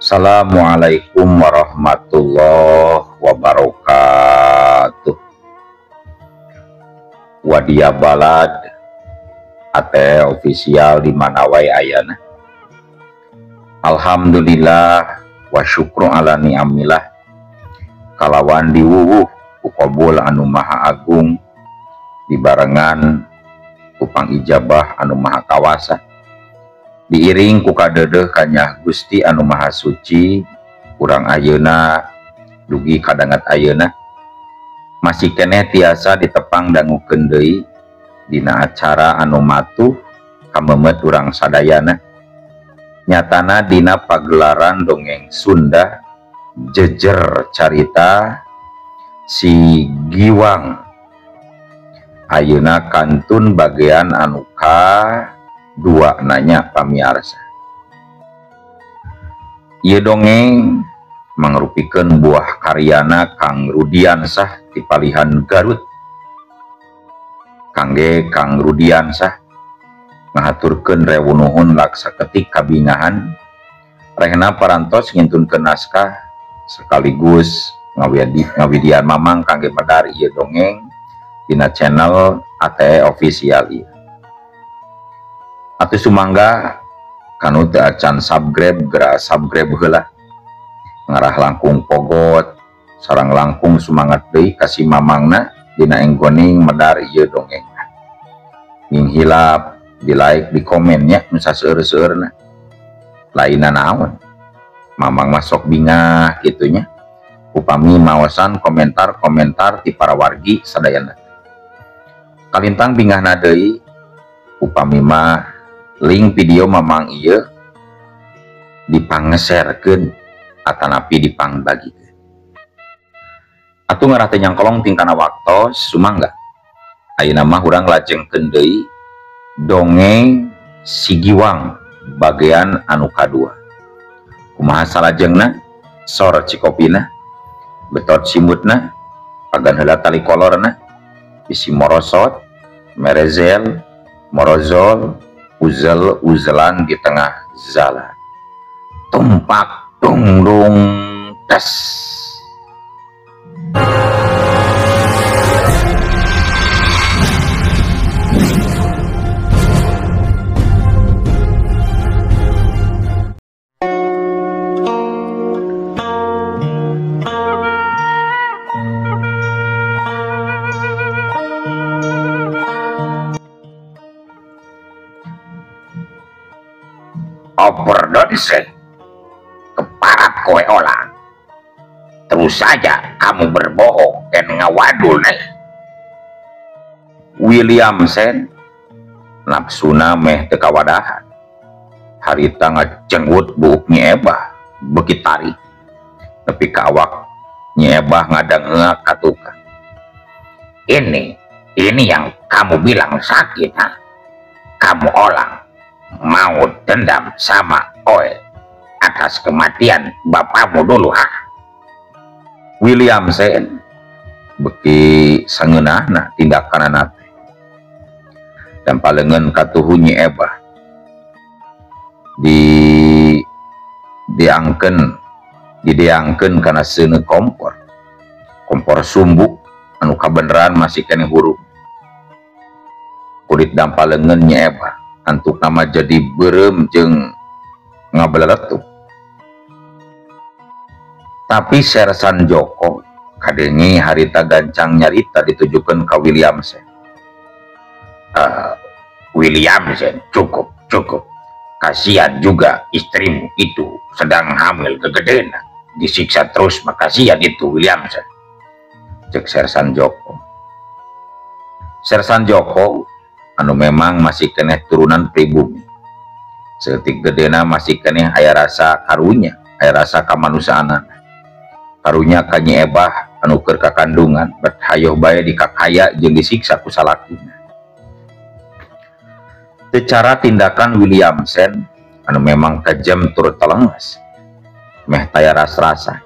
Assalamualaikum warahmatullahi wabarakatuh. Wadia Balad ATE official di mana wae ayana. Alhamdulillah wa syukru ala ni'amillah. Kalawan diwuwuh ku qabul anu maha agung dibarengan ku pangijabah anu maha kawasa. Diiring ku kadeudeuh kanyah Gusti anu maha suci urang ayeuna dugi kadangat ayeuna masih keneh tiasa ditepang dangukeun deui dina acara anu matuh kameumeut urang sadayana nyatana dina pagelaran dongeng Sunda jejer carita si Giwang ayeuna kantun bagian anu ka dua nanya pamiarsa. Ieu dongeng mangrupikeun buah karyana Kang Rudiansah ti palihan Garut. Kangge Kang Rudiansah ngahaturkeun rewu nuhun laksa ketik kabingahan rehna parantos ngintunkeun naskah sekaligus ngawidian mamang kangge medar ieu dongeng dina channel ATE official ieu. Atuh sumangga kanu teu acan subscribe geura subscribe heula ngarah langkung pogot sareng langkung sumangat deui ka si mamangna dina enggoning medar ieu dongeng. Ning hilap di like di komen nya nu saseueur-seueurna. Lainna naon mamang mah sok bingah kitu nya upami maosan komentar-komentar ti para wargi sadayana. Kalintang bingahna deui upami mah link video mamang ieu dipangeserkeun atanapi dipangbagikeun. Atuh ngarah teh nyangkolong tingkana waktos sumangga. Ayeuna mah urang lajengkeun deui dongeng si Giwang bagian anu kadua. Kumaha salajengna? Sor cikopina, betot simutna, pagan heula tali kolorna, bisi morosot, merezel, morozol, uzel-uzelan di tengah jalan. Tumpak tungdung tes. Overdose keparat kowe olah. Terus saja kamu berbohong dan ngawadul nih. Williamson nafsuna meh teu kawadahan. Harita ngajenggut buuk Nyi Ebah beuki tarik. Nepi ka awak Nyi Ebah ngadangeak ka tukang. Ini yang kamu bilang sakit, ha? Kamu olah mau dendam sama Oe atas kematian bapakmu dulu, ha? Williamson beki sangeunahna tindakanana teh. Dan palengeun katuhu Nyi Ebah dideangkeun kana seuneu kompor. Kompor sumbu anu kabeneran masih keneh huruf. Kulit dampaleungeun Nyi Ebah antuk nama jadi beureum jeung ngabeleletuk. Tapi Sersan Joko kadenge harita gancang nyarita ditujukeun ka Williamson. Williamson, cukup. Kasihan juga istrimu itu sedang hamil kegedean, disiksa terus, makasihan itu Williamson. Cek Sersan Joko. Sersan Joko anu memang masih keneh turunan pribumi. Seetik gedena masih keneh aya rasa karunya, aya rasa kamanusiaanan. Karunya ka Nyi Ebah anu keur kakandungan, bet hayoh bae dikakaya jeung disiksa ku salakina. Secara tindakan Williamson anu memang kejam turut telenges, meh taya ras-rasa.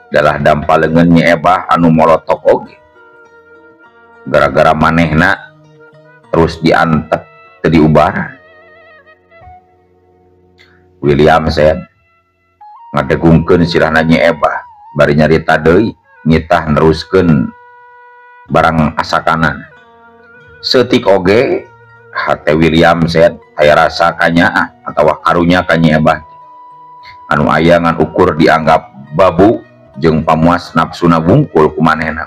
Dalah dampaleungeun Nyi Ebah anu molotok oge. Gara-gara manehna terus diantep teu diubaran. Williamson Ngadegungkeun sirahna Nyi Ebah bari nyarita deui nitah neruskeun barang asakanan. Seutik oge hate William Sen aya rasa kanyaah atawa karunya ka Nyi Ebah anu aya ngan ukur dianggap babu jeung pamuas nafsuna bungkul ku manehna.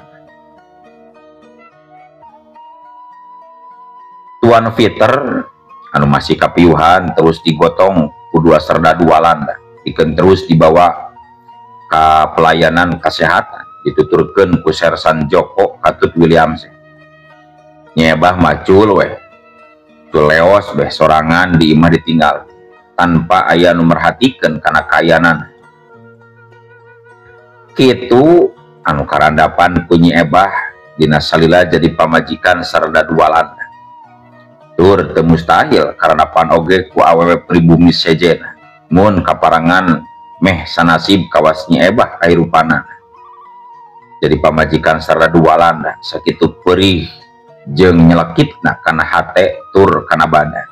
Tuan Peter anu masih kapiuhan terus digotong ku dua serdadu Walanda pikeun terus dibawa ka pelayanan kesehatan dituturkeun ku Sersan Joko katut Williamson. Nyi Ebah macul weh tuleos beh sorangan di imah ditinggal tanpa aya nu merhatikeun kana kayanan. Kitu anu karandapan ku Nyi Ebah dina salila jadi pamajikan serdadu Walanda. Tur teu mustahil karandapan oge ku awewe pribumi sejenna mun kaparangan meh sanasib kawas Nyi Ebah kahirupana. Jadi pamajikan serdadu Walanda sakitu perih jeung nyelekitna kana hate tur kana badan.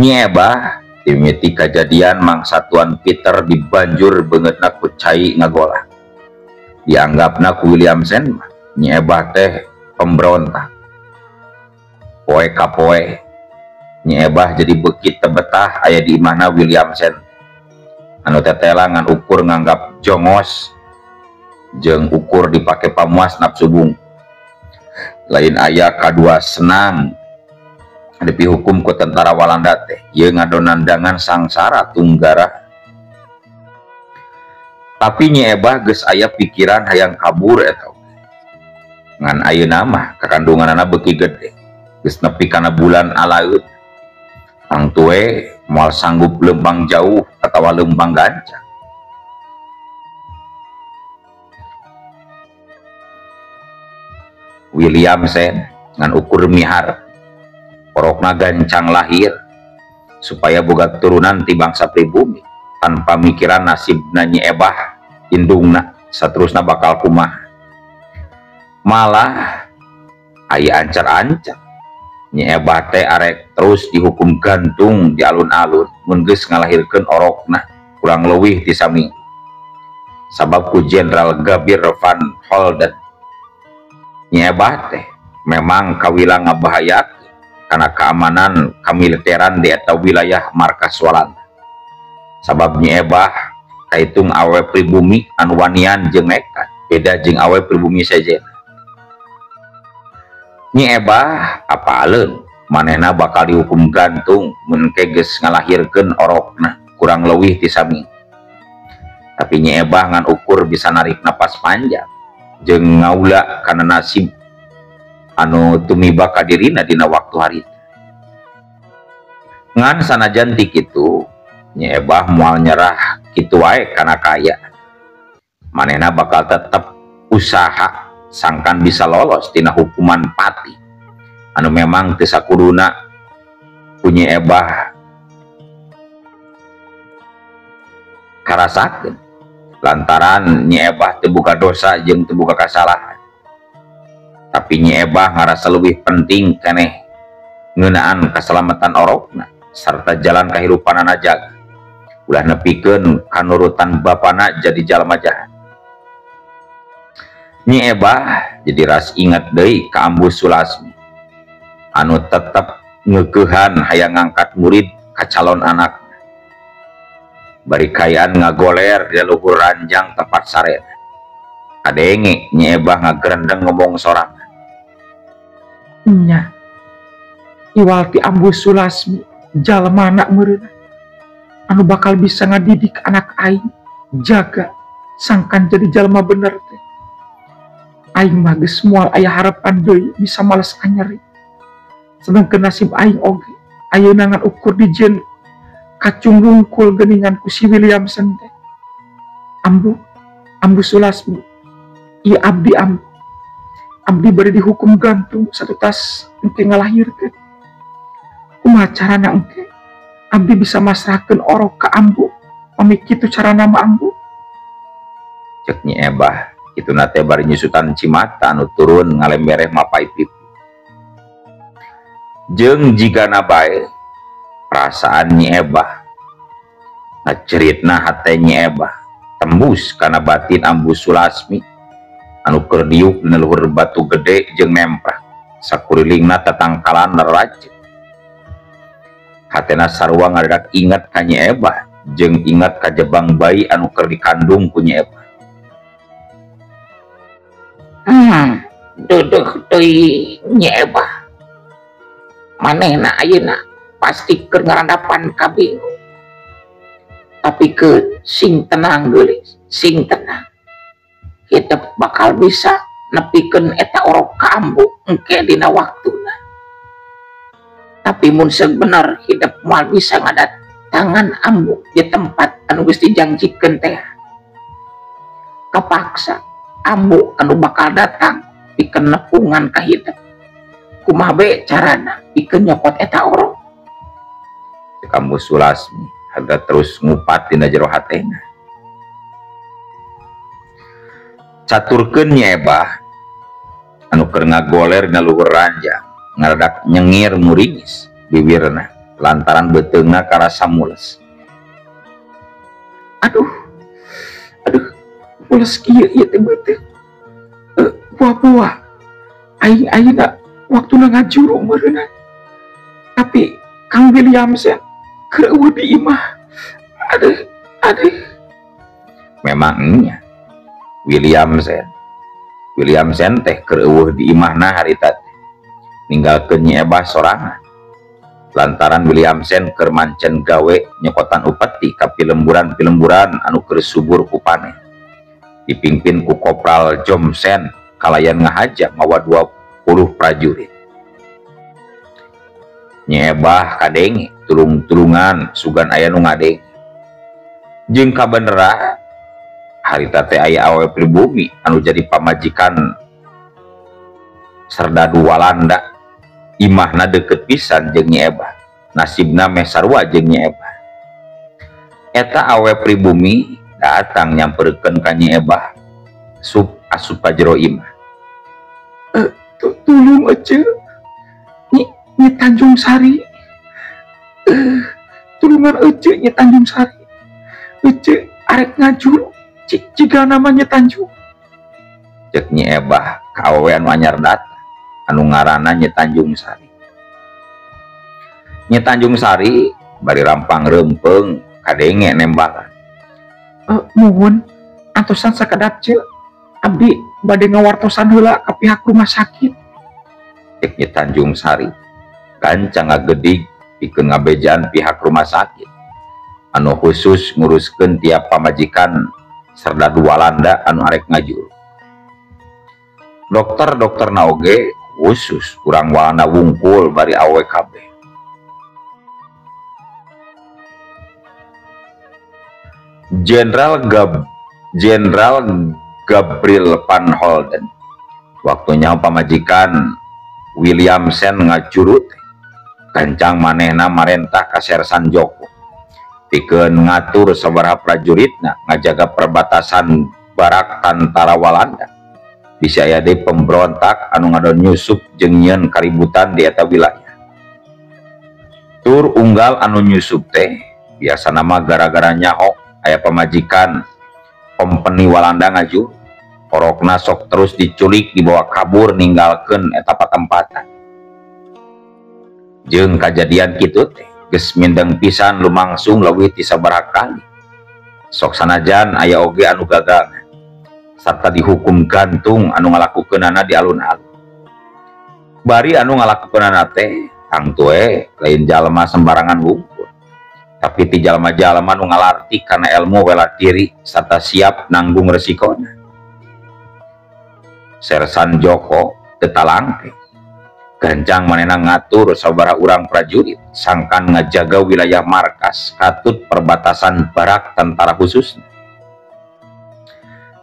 Nyi Ebah dimimiti kajadian mangsa Tuan Peter dibanjur beungeutna ku cai ngagola. Dianggapna ku Williamson Nyi Ebah teh pemberontak. Poe ka poe Nyi Ebah jadi beuki teu betah aya di imahna Williamson anu tetela ngan ukur nganggap jongos jeung ukur dipake pamuas nafsu bung. Lain aya kadua senang dipihukum ku tentara Walanda teh ieu ngadonandangan sangsara tunggara. Tapi Nyi Ebah geus aya pikiran hayang kabur eta ngan ayeuna mah kakandunganana beuki gede geus nepi kana bulan alaeut. Tangtue moal sanggup lempang jauh atawa lempang gancang. William Sen ngan ukur mihar porokna gancang lahir supaya boga turunan ti bangsa pribumi tanpa mikiran nasibna Nyi Ebah indungna saterusna bakal kumaha. Malah aya ancar-ancar Nyi Ebah teh arek terus dihukum gantung di alun-alun mun geus ngalahirkeun orokna kurang leuwih ti saminggu. Sabab ku Jenderal Gabir van Holden Nyi Ebah teh memang kawilang ngabahayakeun kana keamanan kamiliteran di eta wilayah markas Walanda. Sabab Nyi Ebah kaitung awe pribumi anu wanian jeung nekat beda jeung awe pribumi sejen. Nyi Ebah apaleun manehna bakal dihukum gantung mun ke geus ngalahirkeun orokna kurang leuwih ti saminggu. Tapi Nyi Ebah ngan ukur bisa narik napas panjang jeung ngaula kana nasib anu tumiba ka dirina dina waktu harita. Ngan sanajan ti kitu Nyi Ebah moal nyerah kitu wae kana kaya. Manehna bakal tetep usaha sangkan bisa lolos tina hukuman pati anu memang teu sakuduna ku Nyi Ebah karasakeun lantaran Nyi Ebah teu boga dosa jeung teu boga kasalahan. Tapi Nyi Ebah ngarasa leuwih penting keneh ngeunaan kasalamatan orokna sarta jalan kahirupanana jaga ulah nepikeun kanurutan bapana jadi jalma jahat. Nyi Ebah jadi ras ingat deui ka Ambu Sulasmi anu tetep ngeukehan hayang ngangkat murid ka calon anak. Bari kayaan ngagoler di luhur ranjang tempat sare. Kadenge Nyi Ebah ngagerendeng ngomong sorangan. Nya iwal ti Ambu Sulasmi jalmana meureunna anu bakal bisa ngadidik anak aing jaga sangkan jadi jalma bener teh. Aing mah geus moal aya harapan deui bisa males anyeri. Sedangkan nasib aing oge ayeuna ngan ukur dijieun kacung wungkul geuningan ku si Williamson teh. Ambu, Ambu Sulasmi, ieu abdi ambu. Abdi bari dihukum gantung satu tas engke ngalahirkeun. Kumaha carana engke abdi bisa masrahkeun orok ka ambu? Pami kitu carana mah ambu. Cek Nyi Ebah kituna teh bari nyusutan cimata anu turun ngalembereh mapai pipi. Jeung jigana bae perasaan Nyi Ebah Ngaceritna hate Nyi Ebah tembus kana batin Ambu Sulasmi anu keur diuk dina luhur batu gede jeung nemprak sakurilingna tatangkalan laraje. Hatena sarua ngadadak inget ka Nyi Ebah jeung inget ka jebang bayi anu keur dikandung ku Nyi Ebah. Deudeuh deui Nyi Ebah. Manehna ayeuna pasti keur ngarandapan kabingung. Tapi ke sing tenang geulis, sing tenang. Kita bakal bisa nepikeun eta orok ka ambu engke dina waktuna. Tapi mun sebener hidup moal bisa ngadatangan ambu di tempat anu geus dijanjikeun teh. Kapaksa ambu anu bakal datang pikeun nepungan ka hidup. Kumaha bae carana pikeun nyokot eta orok? Cek Ambu Sulasmi harga terus ngupat dina jero hatena. Caturkeun Nyi Ebah anu keur ngagoler dina luhur ranjang ngaradak nyengir muringis bibirna lantaran beuteungna karasa mules. Aduh, aduh, mules kieu ieu teh beuteung. Buah-buah aing ayeuna waktuna ngajuru meureunna. Tapi Kang Williamson keur eueuh di imah. Aduh, aduh. Memangnya Williamson teh keur eueuh di imahna harita teh. Ninggalkeun Nyi Ebah sorangan. Lantaran Williamson keur mancen gawe nyokotan upeti ka pilemburan-pilemburan anu keur subur ku panen. Dipimpin ku Kopral Johnson kalayan ngahaja mawa 20 prajurit. Nyi Ebah kadenge tulung-tulungan sugan aya nu ngadenge. Jeung kabeneran harita teh aya awewe pribumi anu jadi pamajikan serdadu Walanda. Imahna deket pisan jeung Nyi Ebah. Nasibna meh sarua jeung Nyi Ebah. Eta awewe pribumi datang nyamperkeun ka Nyi Ebah sup asup ka jero imah. Tulung ece Nyi Tanjung Sari. Tulungan ece Nyi Tanjung Sari. Ece arek ngajuru jiga namanya Tanjung. Cek Nyi Ebah ka awewe anu anyar datang anu ngaranna Nyi Tanjung Sari. Nyi Tanjung Sari bari rampang reumpeng kadenge nembalan. Muhun antosan sakedap ce abdi bade ngawartosan heula ka pihak rumah sakit. Cek Nyi Tanjung Sari gancang ngagedig pikeun ngabejaan pihak rumah sakit anu khusus nguruskeun tiap pamajikan serdadu Walanda anu arek ngajuru. Dokter-dokter na oge khusus urang Walanda wungkul bari awe kabeh. Jenderal Gabriel Van Holden waktunya pamajikan Williamson ngajurut gancang manehna marentah ka Sersan Joko pikeun ngatur sabaraha prajuritna ngajaga perbatasan barak tantara Walanda. Bisa aya deui pemberontak anu ngadon nyusup jeung nyieun kaributan di eta wilayah. Tur unggal anu nyusup teh biasana mah gara-gara nyaho aya pamajikan kompeni Walanda ngaju orokna sok terus diculik dibawa kabur ninggalkeun eta patempatan. Jeung kajadian kitu teh geus mindeng pisan lumangsung leuwih ti sabaraha kali. Sok sanajan aya oge anu gagal sarta dihukum gantung anu ngalakukeunana di alun-alun. Bari anu ngalakukeunana teh tangtu we lain jalma sembarangan wungkul, tapi ti jalma-jalma nu ngalarti kana ilmu bela diri sarta siap nanggung resikona. Sersan Joko teu talangke gancang manehna ngatur sabaraha urang prajurit sangkan ngajaga wilayah markas katut perbatasan barak tentara khususnya.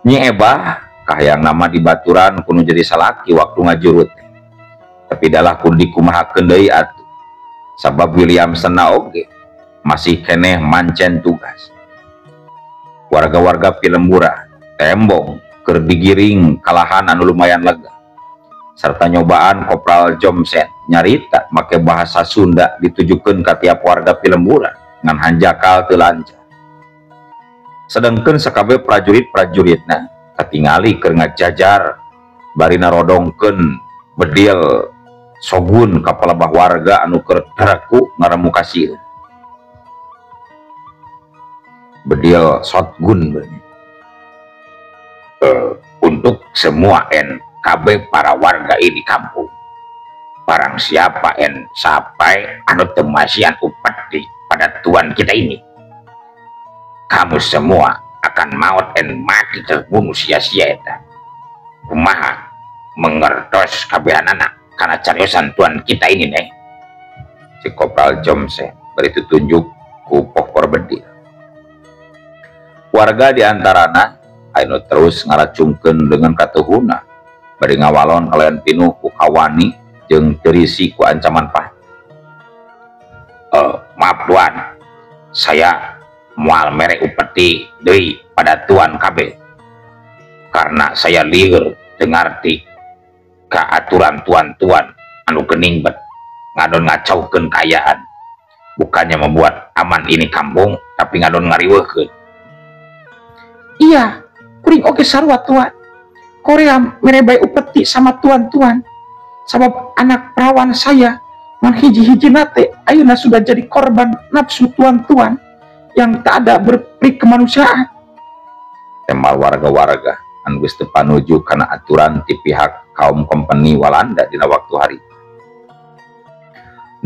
Nyi Ebah kahayang nama di baturan kudu jadi salaki waktu ngajurut, tapi dalah kudu dikumahakeun deui atuh sabab Williamson na oge masih keneh mancen tugas. Warga-warga Pilembura tembong keur digiring kalahan anu lumayan lega serta nyobaan Kopral Johnson nyarita make bahasa Sunda ditujukeun ka tiap warga Pilembura ngan hanjakal teu lancar. Sedangkan sakabeh prajurit-prajuritna katingali keur ngajajar bari narodongkeun bedil sogun ka palebah warga anu keur teraku ngaremu kasieun. Bedil shotgun Untuk semua NKB para warga ini kampung. Barang siapa en sampai anu temasian upeti pada tuan kita ini, kamu semua akan maut en mati terbunuh sia-sia eta. Kumaha mengertos kabehanana karena cariosan tuan kita ini nih. Si Kopral Jomse beri tunjuk ku pohpor bedil. Warga diantarana anu terus ngaracungkeun dengan katuhuna bari ngawalon kalian pinuh ku kawani jeung terisi ku ancaman pahit. Maaf tuan, saya mual mere upeti deui pada tuan KB karena saya lieur dengarti keaturan tuan-tuan anu gening bet ngadon ngacaukeun kaayaan, bukannya membuat aman ini kampung tapi ngadon ngariweuhkeun. Iya, kuring oge sarua tuan. Korea mere bae upeti sama tuan-tuan. Sabab anak perawan saya ngan hiji-hiji nate ayeuna sudah jadi korban nafsu tuan-tuan yang tak ada berperi kemanusiaan. Temal warga-warga anu geus teu panuju kana aturan ti pihak kaum kompeni Walanda dina waktu hari.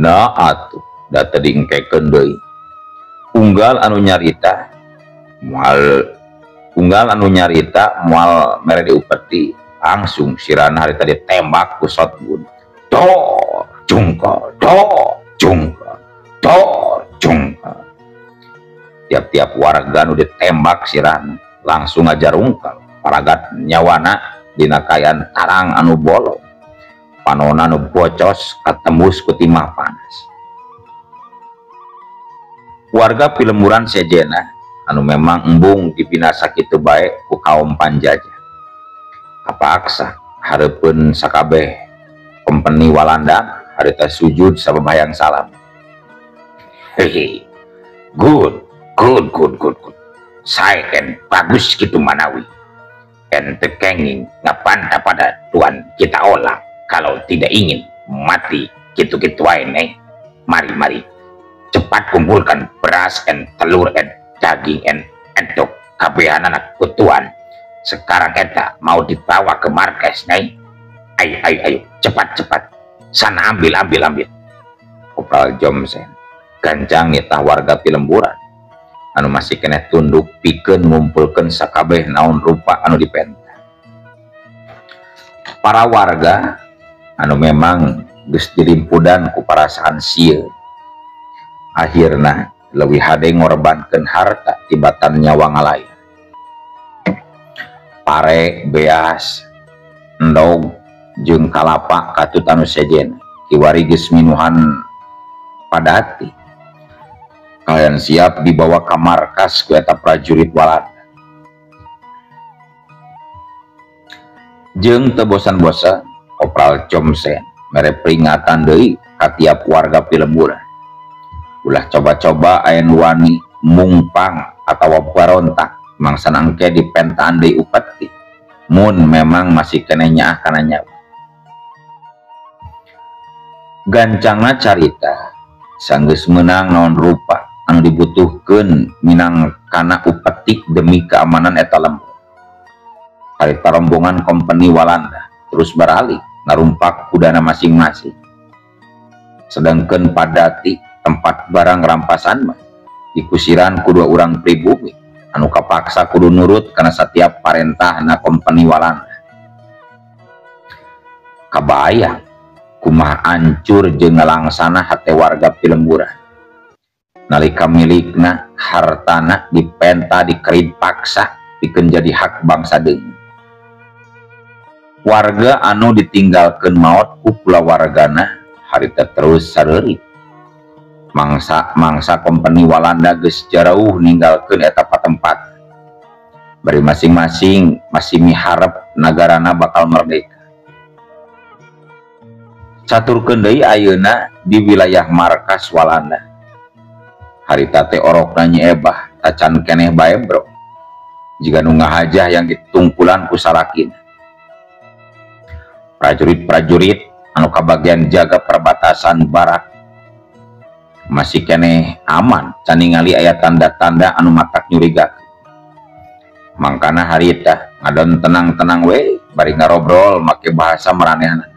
Nah atuh da teu diengkekeun deui. Unggal anu nyarita moal mere diupeti langsung sirana hari tadi tembak ku shotgun. Dor jungka dor jungka dor jungka. Tiap-tiap warga nu ditembak sirana langsung ngajarungkal paragat nyawana dina kaayaan tarang anu bolong, panona nu bocos katembus ku timah panas. Warga pilemburan sejena anu memang embung dibinasa kitu bae ku kaum panjajah kapaksa hareupeun sakabeh kompeni Walanda harita sujud sabab hayang salam. Hehe, good good good good good. Saya kan bagus gitu manawi ente kenging ngapanta pada tuan kita olah kalau tidak ingin mati gitu-gitu ae nih. Mari mari cepat kumpulkan beras en telur en daging en entok kabehan anak kutuan. Sekarang eta mau dibawa ke markas nih. Ayo ayo ayo cepat cepat sana ambil ambil ambil. Kopral Jomsen gancang nitah warga pilemburan anu masih keneh tunduk pikeun ngumpulkeun sakabeh naon rupa anu dipenta. Para warga anu memang geus dilimpudan ku parasaan sieun akhirna leuwih hade ngorbankeun harta tibatan nyawa ngalain. Pare, beas, endog jeung kalapa katut anu sejen kiwari geus minuhan padati. Kalian siap dibawa ke markas ku eta prajurit Walanda. Jeung teu bosan-bosan Kopral Jomsen mere peringatan deui ka tiap warga pilemburan. Ulah coba-coba aya nu wani mungpang atawa barontak mangsa angke dipentaan deui upeti mun memang masih keneh nyaah kana nyawa. Gancangna carita sanggeus meunang naon rupa anu dibutuhkeun minang kana upetik demi keamanan eta lembur. Harita rombongan kompeni Walanda terus beralih narumpak kudana masing-masing. Sedangkan padati tempat barang rampasan mah dikusiran ku dua urang pribumi anu kapaksa kudu nurut karena setiap parentahna kompeni Walanda. Kabayang kumaha ancur jeung ngalangsana hate warga pilemburan nalika milikna hartana dipenta dikerid paksa pikeun jadi hak bangsa deui. Warga anu ditinggalkeun maot ku kulawargana harita terus sareurit. Mangsa kompeni Walanda geus jarauh ninggalkeun eta patempat. Bari masing-masing masih miharep nagarana bakal merdeka. Caturkeun deui ayeuna di wilayah markas Walanda. Harita teh orokna Nyi Ebah tacan keneh bae bro. Jiga nu ngahajah yang ditungkulan ku salakina. Prajurit-prajurit anu kabagian jaga perbatasan barak masih keneh aman can ningali aya tanda-tanda anu matak nyurigakeun. Mangkana harita ngadon tenang-tenang we bari ngarobrol make bahasa maranehna.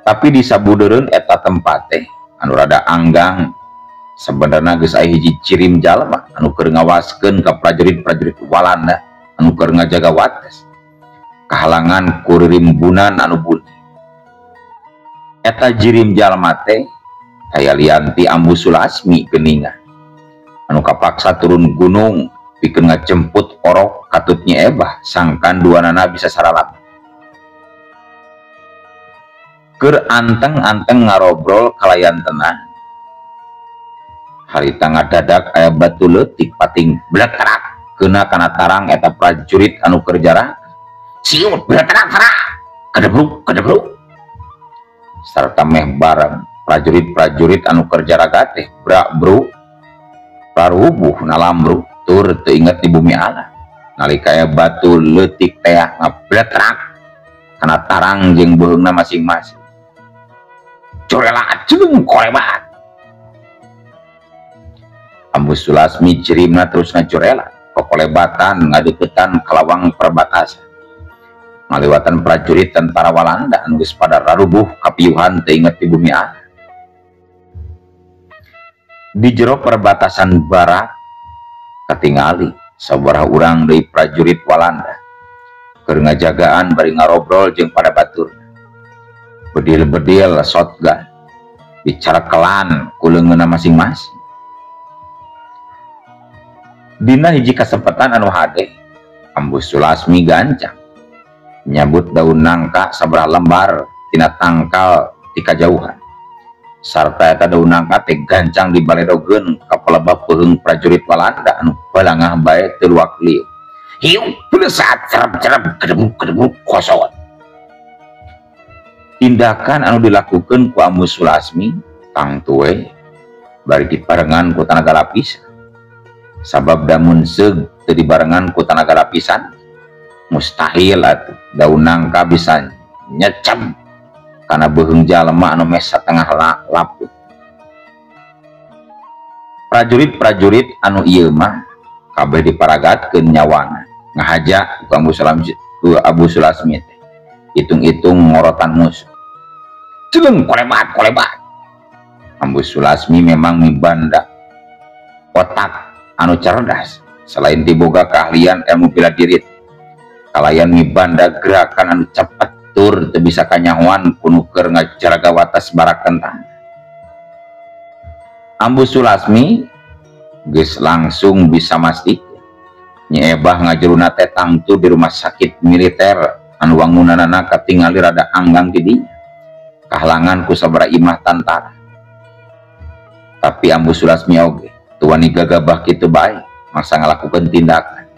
Tapi di sabudeureun eta tempat teh anu rada anggang sebenarna geus aya hiji cirim jalma anu keur ngawaskeun ka prajurit-prajurit Walanda anu keur ngajaga wates kahalangan ku ririmbunan anu buni. Eta jirim jalma teh aya lianti Ambu Sulasmi geuningan anu kapaksa turun gunung pikeun ngajemput orok katut Nyi Ebah sangkan duanana bisa saralap. Keur anteng-anteng ngarobrol kalayan tenang harita ngadadak aya batu leutik pating bletrak keuna kana tarang eta prajurit anu keur jarah siut bletrak tara kedebruk kedebruk sarta meh bareng prajurit-prajurit anu keur jaraga teh brak bru parubuh nalambru tur teu inget di bumi Allah nalika aya batu leutik teh ngabletrak kana tarang jeung beuheungna masing-masing. Corelat jeung korebat. Ambu Sulasmi jirimna terus ngacorelat kokolebatan ngadeukeutan kalawang perbatasan ngaliwatan prajurit tentara Walanda anu geus pada rarubuh kapiuhan teu inget di bumi Allah. Di jero perbatasan barat katingali sabaraha urang deui prajurit Walanda keur ngajagaan bari ngarobrol jeung pada batur. Bedil-bedil shotgun bicara kelan ku leungeunna masing-masing. Dina hiji kasempatan anu hade Ambu Sulasmi gancang nyabut daun nangka sabaraha lembar tina tangkal ti kajauhan sarta eta daun nangka teh gancang dibaledogeun ka palebah peuheung prajurit Walanda anu balangah bae teu luak lieu. Hiu blesat cerep-cerep kedebuk-kedebuk kosot. Tindakan anu dilakukan ku Ambu Sulasmi tangtu we bari dibarengan ku tanaga lapisan. Sabab damun seug teu dibarengan ku tanaga lapisan mustahil atuh daun nangka bisa nyecem kana beuheung jalma anu meh satengah laput. Prajurit-prajurit anu ieu mah kabeh diparagatkeun nyawana ngahaja ku Ambu Sulasmi teh hitung-hitung ngorotan musuh. Celeng kolebat kolebat. Ambu Sulasmi memang mibanda otak anu cerdas selain diboga keahlian ilmu bela diri kalayan mibanda gerakan anu cepet tur teu bisa kanyahoan kuno keur ngajaraga watas barak kentang. Ambu Sulasmi geus langsung bisa mastikeun Nyi Ebah ngajeruna teh tangtu di rumah sakit militer anu wangunanana katingali rada anggang di dinya kahalangan ku sabaraha imah tantara. Tapi Ambu Sulasmi oge teu wani gagabah kitu bae maksa ngalakukeun tindakan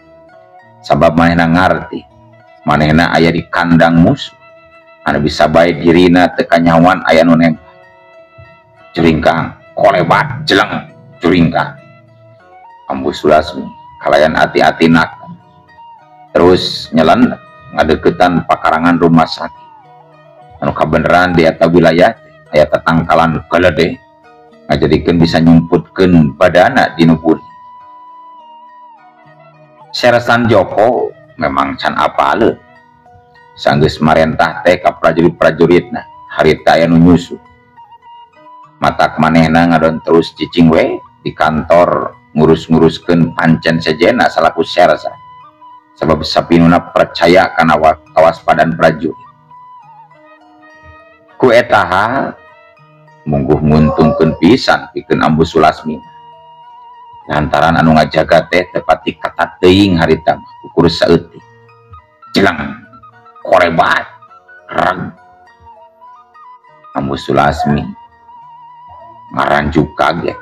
sabab manehna ngarti manehna aya di kandang musuh anu bisa bae dirina teu kanyahoan aya nu nembak. Curingkang kolebat jeleng curingkang. Ambu Sulasmi kalayan ati-atina terus nyelan ngadeukeutan pakarangan rumah sakit anu kabeneran di eta wilayah aya tatangkalan galede ngajadikeun bisa nyumputkeun badana di nu buni. Sersan Joko memang can apaleun sanggeus marentah teh ka prajurit-prajuritna harita aya nu nyusup. Matak manehna ngadon terus cicing we di kantor ngurus-nguruskeun pancen sejena salaku sersan sabab sapinuna percaya kana kawaspadaan prajurit. Ku eta hal mungguh nguntungkeun pisan pikeun Ambu Sulasmi lantaran anu ngajaga teh tepati ketat teuing harita mah ukur saeutik. Jeleng korebat reg. Ambu Sulasmi ngaranjuk kaget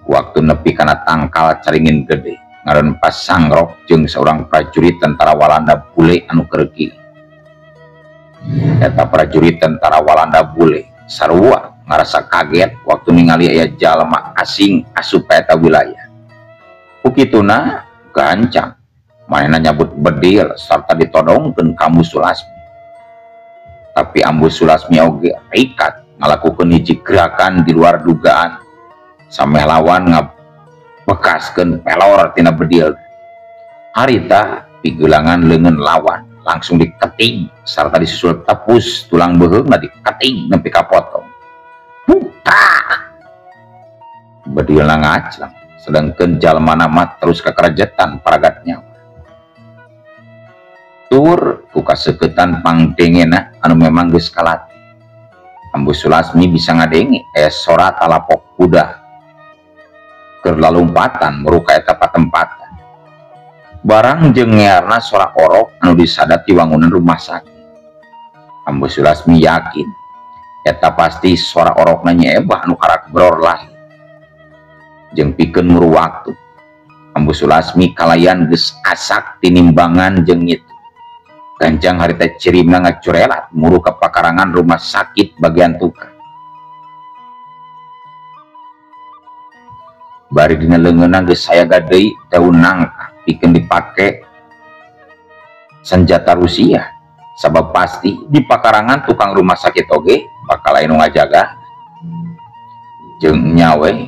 waktu nepi kana tangkal caringin gede ngaran pas sangrok jeung seorang prajurit tentara Walanda bule anu kerki. Eta prajurit tentara Walanda bule sarua ngarasa kaget waktu ningali aya jalma asing asup ka eta wilayah. Ku kituna gancang Manehna nyabut bedil sarta ditodongkeun ka Ambu Sulasmi. Tapi Ambu Sulasmi oge rikat ngalakukeun hiji gerakan di luar dugaan. Sameh lawan ngabekaskeun pelor tina bedil. Harita pigelangan leungeun lawan langsung diketing sarta disusul tepus tulang beuheungna diketing nepi ka potong. Buka bedilna ngaclang sedangkeun jalmana mah terus kakerejetan paragat nyawa. Tur ku kaseukeutan pangdengena anu memang geus kalatih. Ambu Sulasmi bisa ngadenge aya sora talapok kuda keur lalumpatan meruka eta patempatan. Barang jeung ngearna sora orok anu disadat di wangunan rumah sakit. Ambu Sulasmi yakin eta pasti sora orokna Nyi Ebah anu karak bror lahir. Jeung pikeun muru waktu Ambu Sulasmi kalayan geus asak tinimbangan jeung itu. Gancang harita cirimna ngacurelat muru ka pakarangan rumah sakit bagian tukang. Bari dina leungeunna geus sayaga deui daun nangka pikeun dipake senjata Rusia. Sabab pasti di pakarangan tukang rumah sakit oge bakal aya nu ngajaga. Jeung nya we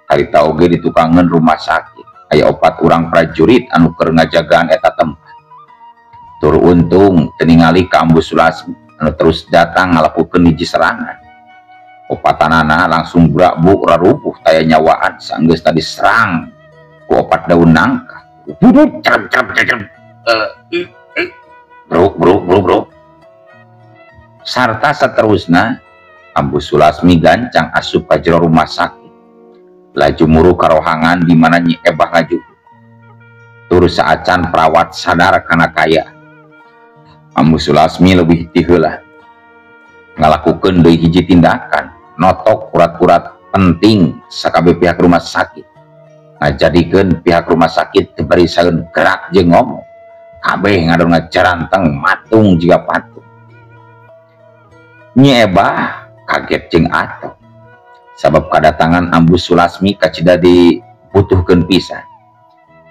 harita oge di tukangeun rumah sakit aya 4 urang prajurit anu keur ngajagaan eta tempat. Tur untung teu ningali ka Ambu Sulasmi anu terus datang ngalakukeun hiji serangan. Opatanana langsung brakbuk rarupuh taya nyawaan sanggeus tadi serang ku 4 daun nangka. Cerem cerem cerem. Bro bro bro bro. Sarta saterusna Ambu Sulasmi gancang asup ka jero rumah sakit. Laju muru ka rohangan di mana Nyi Ebah laju. Tur saacan perawat sadar kana kaya. Ambu Sulasmi leuwih ti heula ngalakukeun deui hiji tindakan notok urat-urat penting sakabeh pihak rumah sakit. Ngajadikeun pihak rumah sakit teu barisaeun gerak jeung ngomong. Kabeh ngadon ngajaranteng matung jiga patung. Nyi Ebah kaget jeung atoh sabab kadatangan Ambu Sulasmi kacida dibutuhkeun pisan.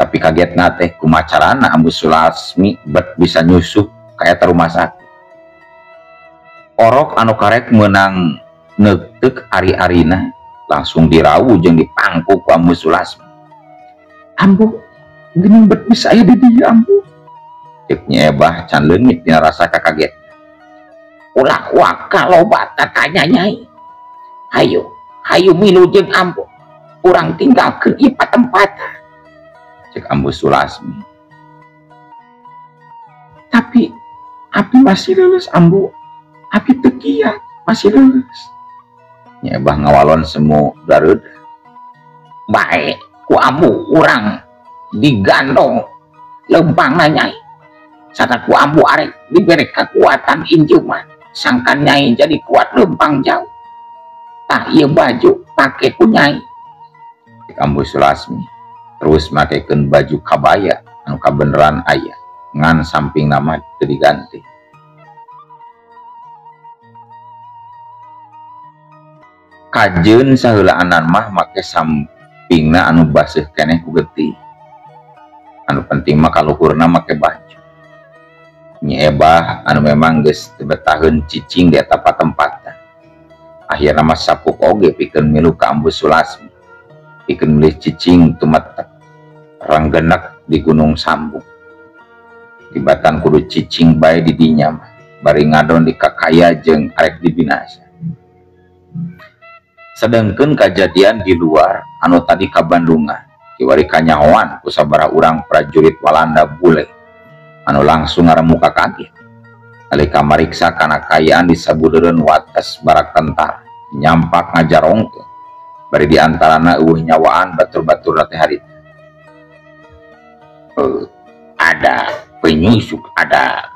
Tapi kagetna teh kumaha carana Ambu Sulasmi bet bisa nyusup ka eta rumah sakit. Orok anu karek meunang neuteuk ari-arina langsung dirawu jeung dipangku ku Ambu Sulasmi. Ambu geuning bet bisa aya di dieu Ambu. Ceuk Nyi Ebah can leungit dina rasa kakaget. Ulah waka loba tatanya nyai. Hayu, hayu milu jeung Ambu. Urang tinggalkeun ieu patempatan. Ceuk Ambu Sulasmi. Tapi api masih leuleus Ambu. Api teu kiat masih leuleus. Nyi Ebah ngawalon semu dareud. Bae ku Ambu urang digandong lempangna nyai. Sarta ku Ambu arek dibere kekuatan injuman. Sangkan nyai jadi kuat lempang jauh. Tah ieu baju pake ku nyai. Ceuk Ambu Sulasmi terus makekeun baju kabaya anu kabeneran aya ngan samping nama teu diganti. Kajeun saheulaanan mah make sampingna anu baseuh keneh ku getih. Anu penting mah kaluhurna make baju. Nyi Ebah anu memang geus teu betaheun cicing di eta patempatan. Akhirna mah sapuk oge pikeun milu ka Ambu Sulasmi. Pikeun meulih cicing tumetep renggenek di Gunung Sambung. Tibatan kudu cicing bae di dinya mah bari ngadon di kakaya jeung arek dibinasa. Sedengkeun kajadian di luar anu tadi ka Bandungan kiwari kanyahoan ku sabaraha urang prajurit Walanda bule anu langsung ngaremuka kaget. Nalika mariksa kana kaayaan di sabudeureun wates barak tentara nyampak ngajarongkeun bari di antarana eueuh nyawaan batur-batur teh harita. Ada penyusup eta.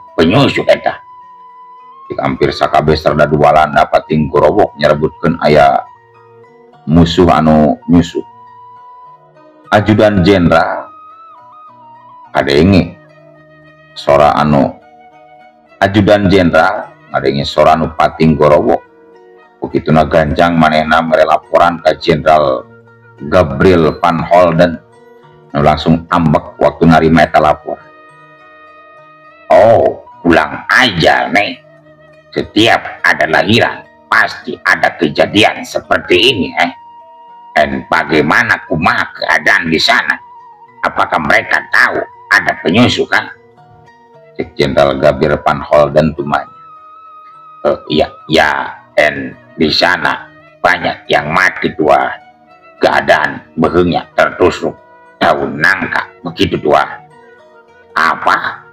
Cik hampir sakabeh serdadu Walanda pating gorowok nyarebutkeun aya musuh anu nyusup. Ajudan jenderal kadenge sora anu ajudan jenderal ngadenge sora anu pating gorowok. Begituna ganjang manehna mere laporan ka Jenderal Gabriel Van Holden Langsung ambek waktu narima eta lapor. Oh, pulang aja nih. Setiap ada lahiran pasti ada kejadian seperti ini, eh. Dan bagaimana kumaha keadaan di sana? Apakah mereka tahu ada penyusup kan? Cek Jenderal Gabir Van Holden tumanya. Ya, ya, dan di sana banyak yang mati tua. Keadaan behengnya tertusuk daun nangka begitu tua. Apa?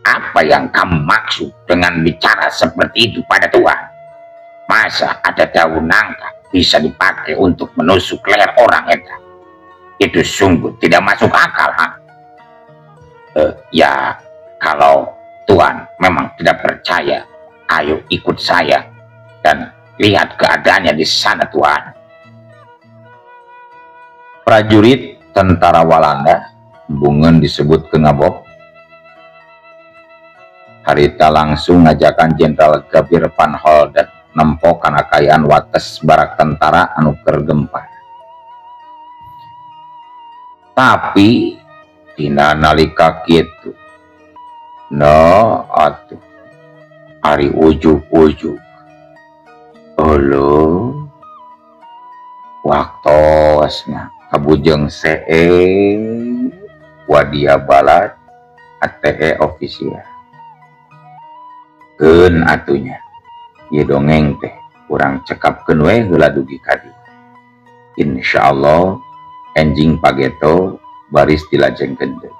Apa yang kamu maksud dengan bicara seperti itu pada Tuhan? Masa ada daun nangka bisa dipakai untuk menusuk leher orang itu? Itu sungguh tidak masuk akal, ha? Ya, kalau Tuhan memang tidak percaya, ayo ikut saya dan lihat keadaannya di sana, Tuhan. Prajurit tentara Walanda embungeun disebut ke ngabok. Harita langsung ngajakan Jenderal Gabir Van Holden nempo kana kaayaan wates barak tentara anu keur gempar. Tapi dina nalika kitu, no atuh ari ujug-ujug euleuh waktosna kabujeng CE Wadia Balad ATE official. Keun atunya ieu dongeng teh urang cekapkeun we heula dugi ka dieu. Insyaallah enjing pageto baris dilajengkeun deui.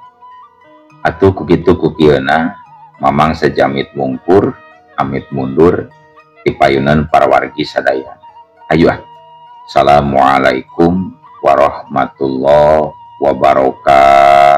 Atuh ku kitu ku kieuna Mamang sejamit mungkur amit mundur dipayunan para wargi sadaya. Ayo ah. Assalamualaikum warahmatullahi wabarakatuh.